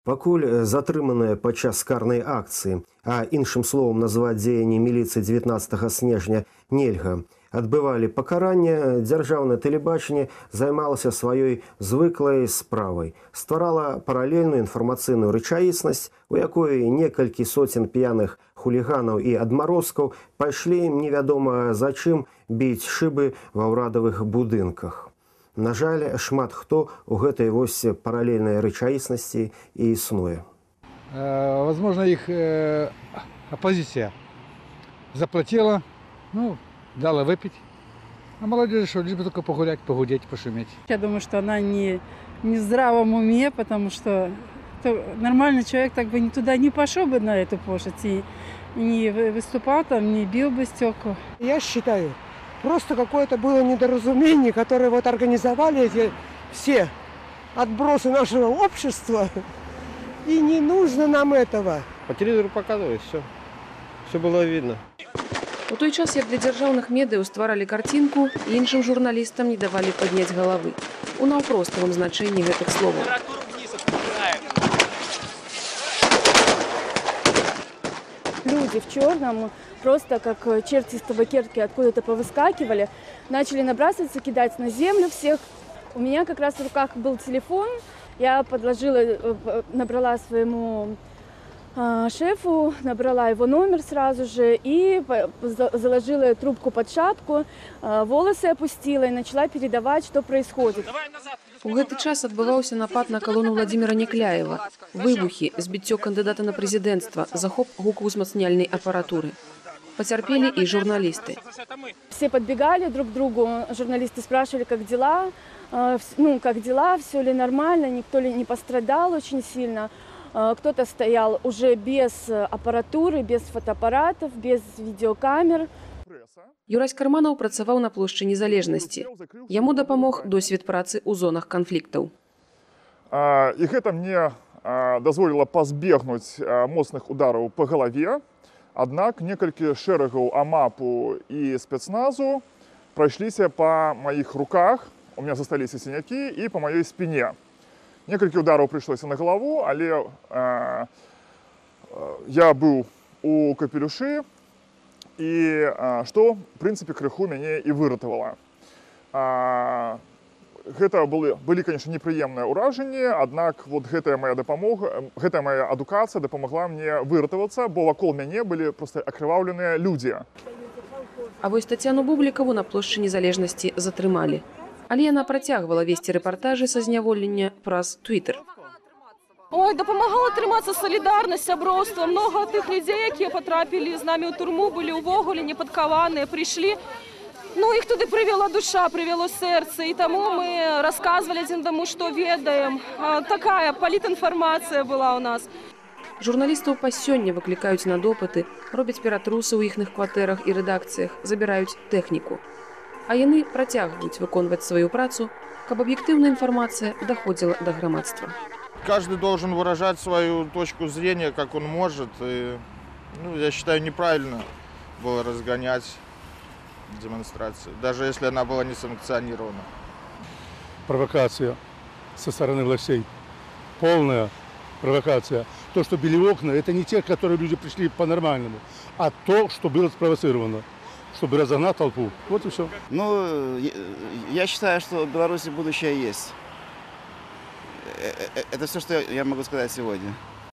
Пакуль затрыманыя падчас карнай акцыі, а іншым словам назваць дзеянні міліцыі 19 снежня нельга, адбывалі пакаранне, дзяржаўнае тэлебачанне займалася сваёй звыклай справай, стварала паралельную інфармацыйную рэчаіснасць, у якой некалькі соцен п'яных хуліганаў і адмарозкаў пайшлі невядома за чым біць шыбы ва ўрадавых будынках. На жаль, шмат хто ў гэтай вось паралельнай рэчаіснасці і існуе. Возможно, их оппозиция заплатила, ну, дала выпить. А молодежи что, лишь бы только погулять, погудеть, пошуметь. Я думаю, что она не в здравом уме, потому что нормальный человек так бы туда не пошел бы на эту площадь и не выступал там, не бил бы стекла. Я считаю, просто какое-то было недоразумение, которое вот организовали эти все отбросы нашего общества, и не нужно нам этого. По телевизору показывали, все. Все было видно. У той час, як для дзяржаўных медыяў стваралі карцінку, іншым журналістам не давалі падняць галавы. У наўпроставым значэнні гэтых словаў. Люди в черном, просто как черти из табакерки откуда-то повыскакивали, начали набрасываться, кидать на землю всех. У меня как раз в руках был телефон, я подложила, набрала своему шефу, набрала его номер сразу же и заложила трубку под шапку, волосы опустила и начала передавать, что происходит. У гэты час адбываўся напад на калону Владимира Някляева, выбухі, збіццё кандыдата на прэзідэнцтва, захоп гукаўзмацняльнай апаратуры. Пацярпелі і журналісты. Все подбегали друг к другу, журналисты спрашивали, как дела, ну, как дела, все ли нормально, никто ли не пострадал очень сильно. Кто-то стоял уже без аппаратуры, без фотоаппаратов, без видеокамер. Юрась Карманаў працаваў на плошчы Незалежнасці. Яму дапамог досвед працы ў зонах канфліктаў. І гэта мне дазволіла пазбегнуць моцных удараў па галаве. Аднак некалькі шэрагаў АМАПу і спецназу прайшліся па маіх руках, у меня засталіся сінякі, і па маёй спіне. Некалькі удараў прыйшлося на галаву, але я быў у капелюшы, і што, в прынцыпе, крыху мяне і выратавала. Гэта былі, конечно, непрыемныя ўражанні, аднак вот гэтая моя дапамога, гэтая моя адукацыя дапамагла мне выратавацца, бо вакол мяне былі проста акрываўленыя людзі. А вось Тацяну Бублікаву на плошчы Незалежнасці затрымалі. Але яна працягвала весці рэпартажы са зняволення праз Твиттер. Ой, дапамагала трымацца салідарнасць, сяброўства. Многа тых людзей, якія патрапілі з намі ў турму, былі ўвогуле непадкаваныя, прыйшлі. Ну, іх туды прывяла душа, прывяло сэрца, і таму мы расказвалі адзін аднаму, што ведаем. Такая палітінфармацыя была ў нас. Журналістаў па сёння выклікаюць на допыты, робяць ператрусы ў іхных кватэрах і рэдакцыях, забіраюць тэхніку. А яны працягваюць выконваць сваю працу, каб аб'ектыўная інфармацыя даходзіла да грамадства. Каждый должен выражать свою точку зрения, как он может. И, ну, я считаю, неправильно было разгонять демонстрацию, даже если она была не санкционирована. Провокация со стороны властей. Полная провокация. То, что били окна, это не те, которые люди пришли по-нормальному, а то, что было спровоцировано, чтобы разогнать толпу. Вот и все. Ну, я считаю, что в Беларуси будущее есть. Это все, что я могу сказать сегодня.